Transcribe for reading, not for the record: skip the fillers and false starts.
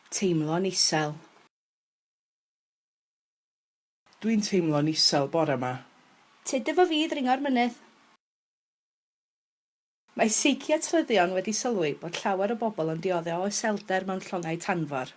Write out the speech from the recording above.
Teimlo'n isel. Dwi'n teimlo'n isel bore 'ma. Tyd efo fi i ddringo'r mynydd. Mae seiciatryddion wedi sylwi bod llawer o bobl yn diodde o iselder mewn llongau tanfor.